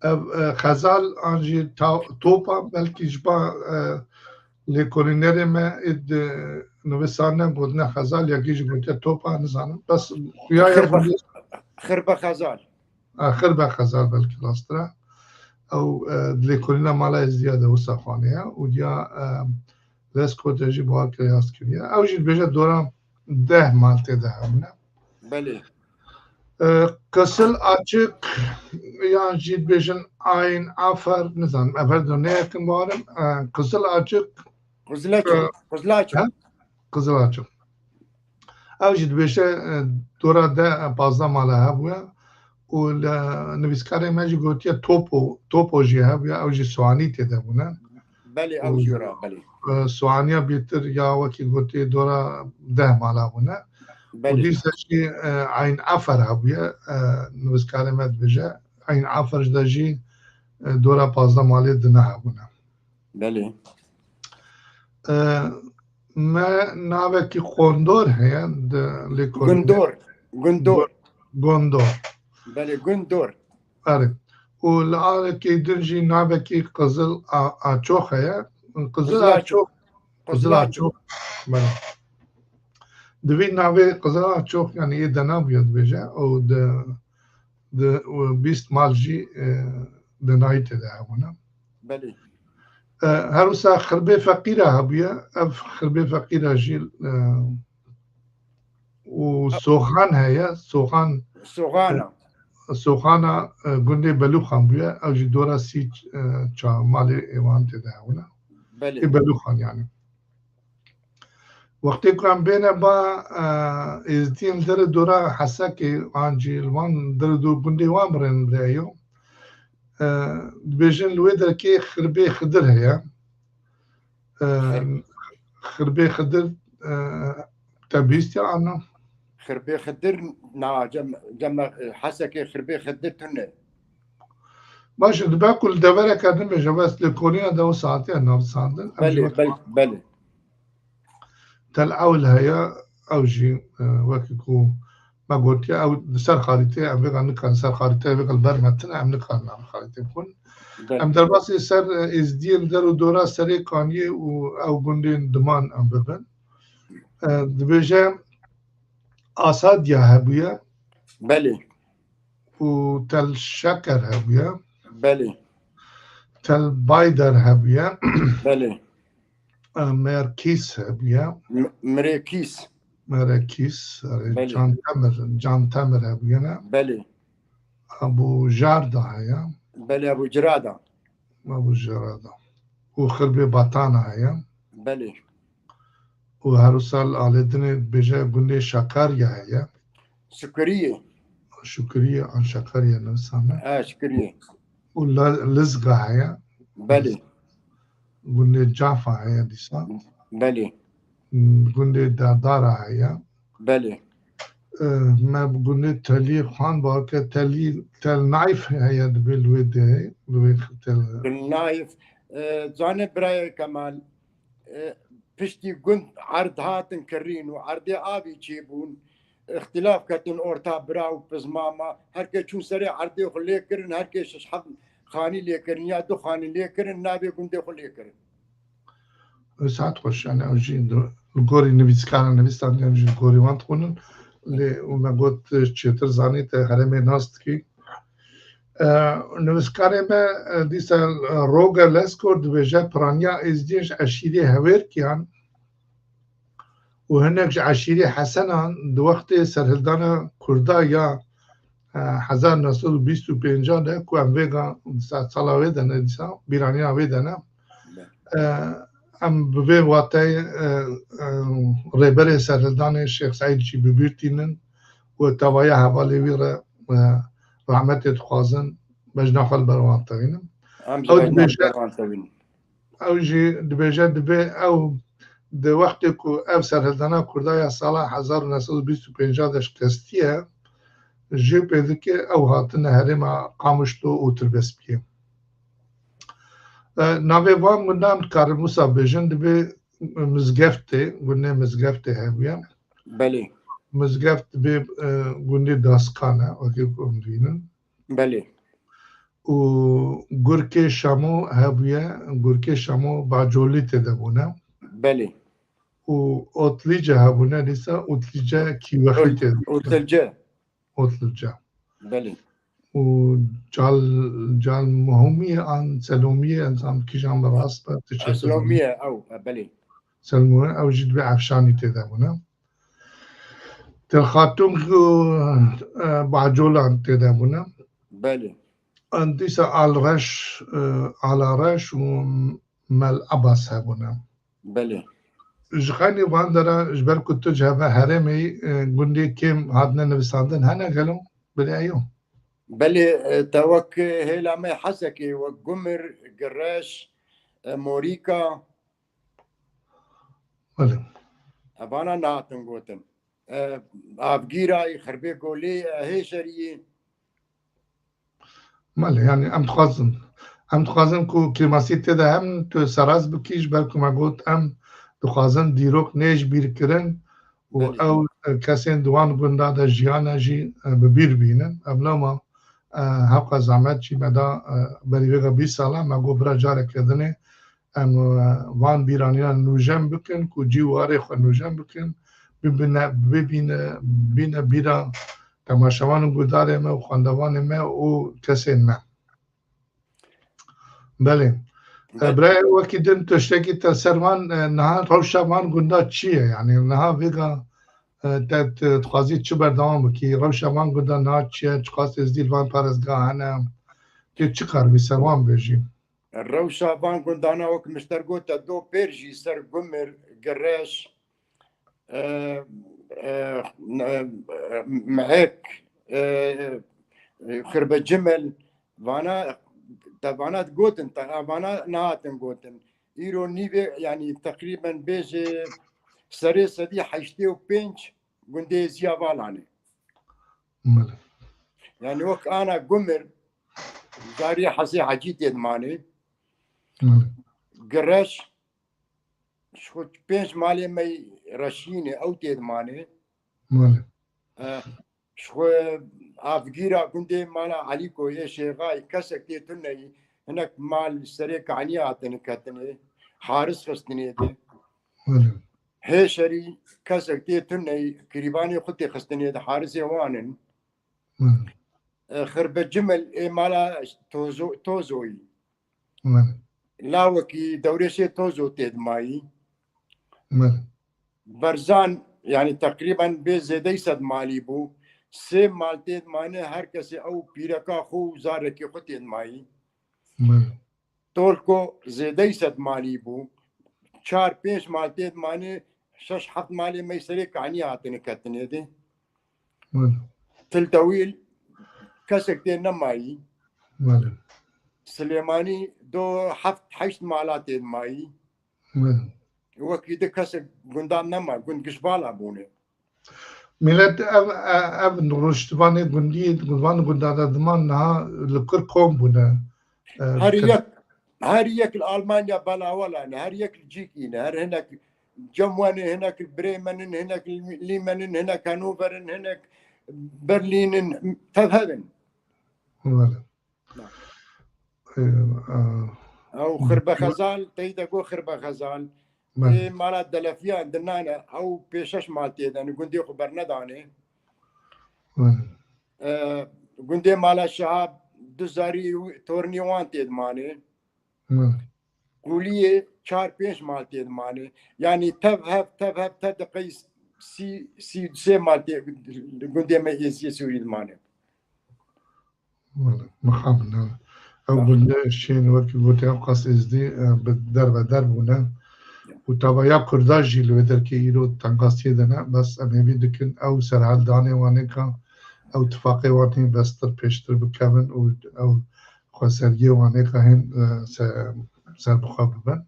Ev, e, Xezal an jî ta-, Topa, belkî ji ba, e, lêkolînerê me ê di nivîsane gotine Xezal, yekî jî gotiye Topa, nizanim. Bes xuya ye Xirbe, xwe Xirbe Xezal. E, Xirbe Xezal belkî rasttir e. Ew, e, di lêkolîna mala Êzdiya de wisa xwaniye û diya, e, Lesko de jî bawer kiriye, yaz kiriye. Ew jî dibêje dora deh mal tê de hebûne. Belê. E, Qizil Açik yan jî dibêjin Ayn Afer, nizanim, ev her du ne yekin bawerim. E, Qizil Açik, Qizil Açik, e, Qizil Açik. He? Qizil Açik. Ew jî dibêje, e, dora de, e, pazdeh mala hebûye û li nivîskarê me jî gotiye Topo, Topo jî hebûye, ew jî Suanî tê de bûne. Belê, ew Û, jî ra, belê. e, Suaniya bêtir ya wekî gotê dora deh mala bûne. Û Belê. dîsa jî, e, Eyn Afer hebûye, e, nivîskarê me dibêje. Eyn Afer ji de jî, e, dora pazdeh malê dina hebûne. Belê. E, me navekî Qondor heye di lêkolînê. Gundor. Gundor. Go-, Gondor. Belê, Gundor. Erê. Û li alekî din jî navekî Qizil A-, Açox heye. Qizil Qizil Açox. Açox. Qizil Qizil Açox. Açox. Belê. Di vî navê Qizil Açox, yanî ê dena bûye dibêje. Û di, di, û bîst mal jî, e, denayî tê de hebûne. Belê. E, her wisa Xirbê Feqîra hebûye. Ev Xirbê Feqîra jî, e, û Soxan heye. Soxan, Soxana. e, Soxana, e, gundê Belûxan bûye. Ew jî dora sî, e, ça malê êwan tê de hebûne. Belê. Ê Belûxan yanî. Wextê ku em bêne ba, e, êzdiyên li derê dora Hesekê an jî li van derê do gundê wan birên birêyo, e, dibêjin li wê derkê Xirbê Xidir heye. E, Xirbê Xidir, e, te bihîstiye an na? Xirbê Xidir, na, cem, cem, e, Hesekê Xirbê Xidir tune. Baş e, dibe ku li devereke din bêje, bes lêkolîna de wisa hatiye navsandin. Em jî Belê, wek belê, belê. Tel Ewil heye, ew jî, e, wekî ku me gotiye, ew li ser xarîteyê, em vêga nikan ser xarîteyê, vêga li ber me tine, em nikarin em xarîtê bixwin. Belê. Em derbasî ser, e, êzdiyên der û dora Serê Kaniyê û ew gundên diman em bibin. E, dibêje Asadiya hebûye. Belê. Û Tel Şeker hebûye. Belê. Tel Bayder hebûye. Belê. E, Merkîs hebûye. M-, Mirekîs. Merekîs, erê, Belê. Can Temir, Can Temir hebûye ne? Belê. Ebû Jarda heye. Belê, Ebû Cirada. Ebû Jarada. Û Xirbê Batana heye. Belê. Û her wisa li alê dinê dibêje gundê Şakariya heye. Şukuriyê. Şukuriyê an Şakariya nivîsane. Ha, Şukuriyê. Û La-, Lizga heye. Belê. Gundê Cafa heye dîsa. Belê. Gundê Derdara heye. Belê. E, me bi gundê Telî xwend, balke Telî, Tel Naif heye dibê li wê dehê, li wê Tel Tel Naif, e, zane birayê Kemal, e, piştî gund erd hatin kirîn û erdê avî çêbûn, îxtilaf ketin orta bira û pizmama, her kes çûn serê erdê xwe lê kirin, her kes şeş heft xanî lê kirin ya du xanî lê kirin, navê gundê xwe lê kirin. Saet xweş, yani ew jî di, li gorî nivîskara nivîsandin, em jî li gorî wan dixwînin. Lê û me got, çêtir zanî te herêmê nas dikî. E, nivîskarê me, e, dîsa, e, Roger Leskor dibêje, piraniya Êzdiyên ji eşîrê Hewêrkiyan û hinek ji eşîrê Hesenan di wextê serhildana Kurda ya, e, hezar neh sed û bîst û pênc de ku em vêga sa-, sala wê de ne dîsa, bîraniya wê de ne. E, em bi vê wateyê, e, e, rêberê serhildanê Şêx Seîd jî bi bîr tînin û tevaya hevalê wî re, e, rahmetê dixwazin, bejna xwe li ber wan tevînin. Em jî Ew bejna xwe dibêje, li ber wan tevînin. Ew jî dibêje, dibê ew di wextê ku ev serhildana Kurda ya sala hezar û neh sed û bîst û pênc de şikestiye, jê pê dike ew hatine herêma Qamişlo û Tirbespiyê. E, navê van gundan dikarin wisa bêjin, dibê Mizgeftê, gundê Mizgeftê hebûye. Belê. Mizgeft dibê, e, gundê Daskan e, wekî ku em dibînin. Belê. Û Gurkê Şamo hebûye, Gurkê Şamo Bacolî tê de bûne. Belê. Û Otlîce hebûne, dîsa Otlîce Kîwexî Ot-, tê de bûne. Otlîce. Otlîce. Belê. Û Cal-, Calmuhomî an Selomiyê, ez zam kîjan bi rast be, tu çê Selomiyê, ew, e, belê. Selomiyê, ew jî dibê Efşanî tê de bûne. Telxatum û, e, Bacolan tê de bûne. Belê. An dîsa Alreş, e, Alareş û Mel Abbas hebûne. Belê. Ji xeynî van dera, ji ber ku tu ji heve herêmê yî, e, gundê kêm hatine nivîsandin hene gelo? Bilê eyo. Belê, e, te wek, e, hêla me Hesekê, wek Gumir, Gireş, e, Morîka. Belê. Evana nehatin gotin. E, Avgîrayî, Xirbê Golê, e, Hêşeriyê. Belê, yani em dixwazin, em dixwazin ku kêmasî tê de hem tu seraz bikî, ji ber ku me got em dixwazin dîrok nê ji bîr kirin û Belê. ew, e, kesên di wan gunda de jiyane jî, e, bi bîr bînin. Ev loma, e, hewqa zehmet jî me da, e, berî vêga bîst sala me got bira careke dinê em, e, van bîraniyan nûjen bikin ku cî û warê xwe nûjen bikin, bibine, bibîne, bîne bîra temaşevan û guhdarê me û xwendevanê me û kesên me. Belê. E, Belê. Birayê wekî din tiştekî te ser van, e, niha rewşa van gunda çi ye? Yani niha vêga, e, te, te dixwazî çi berdewam bikî? Rewşa van gunda niha çi ye? Çiqas êzdî li van parêzgeha hene? Tê çi kar bî ser wan bêjî? Rewşa van gundana wek min ji te re got, te do pêr jî ser Gumir, Gireş, e, e, e, mehek, e, e, xirbecimel, vana, te vana gotin, te vana nehatin gotin. Îro nîvê, yanî teqrîben bêje serê sedî heştê û pênc gundê Ziya Valanê. Belê. Yanî wek ana Gumir, zarî Hesê Hecî tê dimanê. Belê. Gireş, ji xwe pênc malê me reşînê, ew tê dimanê. Belê. Eh, ji xwe avgîra gundê mala Elîko yê Şêxayî, kesek tê tuneyî, hinek mal serê kaniyê hatine ketinê, haris xistinê de. Belê. Hêşerî kesek tê tuneyî, kirîbanê xwe tê xistinê de, harisê wan in. Belê. Eh, Xirbecimel ê mala Tozo-, Tozoyî. Belê. Lawekî Dewrêşê Tozo tê dimayî. Belê. Berzan, yanî teqrîben bê zêdeyî sed malî bû. Sê mal tê dimane, her kesê ew pîreka xwe û zarekî xwe tê dimayî. Belê. Tolko zêdeyî sed malî bû. Çar pênc mal tê dimane, şeş heft malê me serê kaniyê hatine ketinê de. Belê. Til Tewîl kesek tê nemayî. Belê. Silêmanî do heft heşt mala tê dimayî. Belê. Wekî di kesek gundan nema, gund gişbala bûne. Milet ev, ev, ev rojtivanê gundiyê, gunvan gundana diman niha li kur kom bûne. E, Her te- yek, her yek li Almanya belawela ne, her yek li cîkî ne, her hinek cem wan in, hinek li Bremen in, hinek li Lîmen in, hinek Hannover in, hinek Berlîn in, tev hev in. Belê. Na. Ee, e, Ew Xirbe Xezal, teyde got Xirbe Xezal. Belê. Ê mala Delefiyan dinane, ew pê şeş mal tê de, gundê xwe bernedane. Belê. Ee, gundê mala Şihab, du zarî û tornî wan tê dimanê. Belê. Qûliyê çar pênc mal tê dimanê. Yanî tev hev, tev hev, tev diqey sî, sî sê mal tê gundê me Êziyê Sûrî dimanê. Wele, mixabin e. Ew Tamam. gundê şên wekî gotê ew qas êzdî, e, bi derveder bûne. Û tava ya Kurda jî li wê derkê îro tengasiyê de ne. Bes em hêvî dikin ew serheldanê wanêka, ew tifaqê wanê bestir pêştir bikevin û ew xweseriyê wanêka hên, e, se-, serbixwe bibin.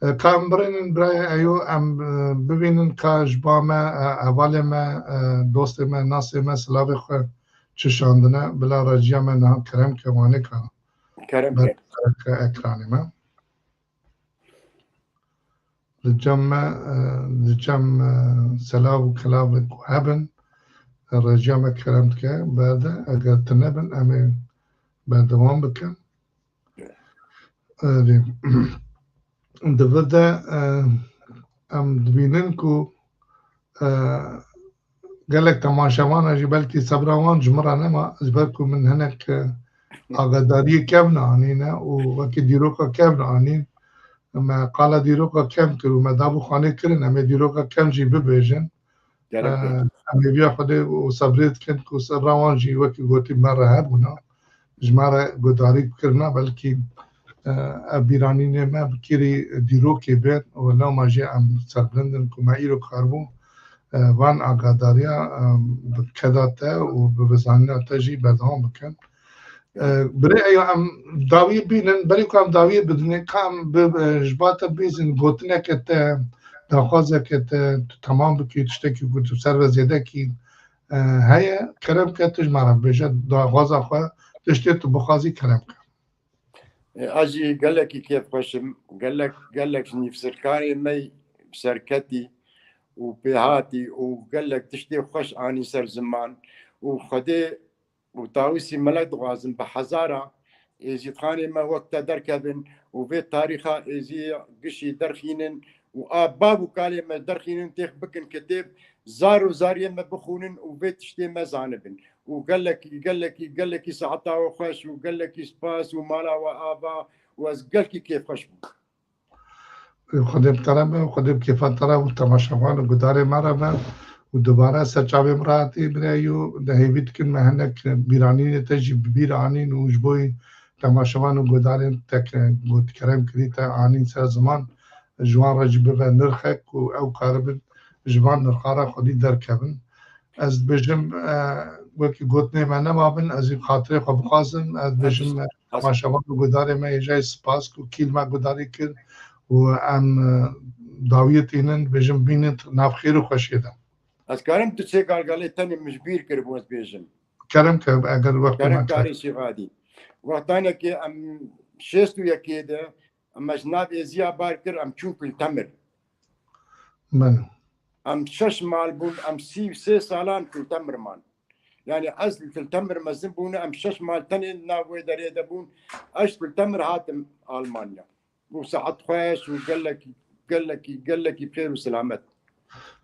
E, ka em birênin birayê Eyo, em, e, bibînin ka ji ba me, e, hevalê me, e, dostê me, nasê me, silavê xwe çi şandine, bila reciya me niha kerem ke wanê ka Kerem ber ke. ke ekranê me. Li cem me, e, li cem, e, selav û kelavê ku hebin, e, reciya me kerem dike, berde. Eger tune bin, em ê berdewam bikin. Erê. Di vir de, e, em dibînin ku, e, gelek temaşevana jî belkî sebra wan ji min re nema, ji ber ku min hinek, e, agadariyê kevn anîne û wekî dîroka kevn anîn. Me qala dîroka kevn kir û me dabû xanê kirin, em ê dîroka kevn jî bibêjin. Gerek e, em hêviya Xwedê û sebrê dikin ku sebra wan jî wekî gotî me re hebûna. Ji me re guhdarî bikirina, belkî, e, ev bîranînê me bi kêrî dîrokê bên û lewma jî em serbilind in ku me îro karibû, e, van agadariya, e, bi keda te û bi bizanîna te jî berdewam bikin. E, birê Eyo, em dawiyê bînin, berî ku em dawiyê bidinê, ka em bi, e, ji ba te bihîzin, gotineke te, daxwazeke te, tu temam bikî, tiştekî ku tu ser ve zêde kî, e, heye, kerem ke tu ji me re bêje, daxwaza xwe, tiştê tu bixwazî, kerem ke. E, ez jî gelekî kêfxweş im, gelek, gelek ji nîvsirkarê me serketî û pêhatî û gelek tiştê xweş anî ser ziman û Xwedê û Tawîsî Melek dixwazin bi hezara Êzîdxanê me wek te derkevin û vê tarîxa Êzî gişî derxînin û a bav û kalê me derxînin, têx bikin kitêb, zar û zariyê me bixwînin û vê tiştê me zanibin. Û gelekî, gelekî, gelekî saeta we xweş û gelekî spas û mala we ava û ez gelkî kêfxweş bûm. Xwedê bi te re be, Xwedê bi kêfa te re û temaşevan û gudarê me re be û dubare ser çavê min re hatî birê Eyo, de hêvî dikin me hinek bîranînê te jî bi bîr anîn û ji bo temaşevan û gudarên te ke got kerem kirî te anîn ser ziman, ji wan re jî bibe nirxek ku ew karibin ji van nirxara xwedî derkevin. Ez dibêjim, e, wekî gotinê me nema bin, ez ê xatirê xwe bixwazim, ez dibêjim, e, temaşevan û gudarê me yê jayê spas ku kîl me gudarî kir û em, e, dawiyê tînin, dibêjim bînin nav xêr û xweşiyê de. Ez karim tu çê galgalê tenê min ji bîr kiribû ez bêjim. Kerem ke eger wextê Kerem me karê Şêxadî. Wextanekê em şêst û yekê de em ji nav êziya bar kir, em çûn Kultemir. Belê. Em şeş mal bûn, em sî û sê salan Kultemir man. Yani ez li Kultemir mezin bûne, em şeş mal tenê nav wê derê de bûn. Ez ji Kultemir hatim Almanya. Bû saet xweş û gelekî, gelekî, gelekî xêr û selamet.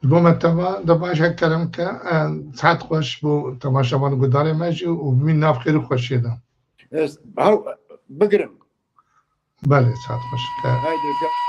Ji bo me teva de baş hek kerem ke, e, saet xweş bo temaşevan û gudarê me jî û bimîn nav xêr û xweşiyê de. Ez, haw, bigirim. Belê, saet xweş. Te- Haydi, gel.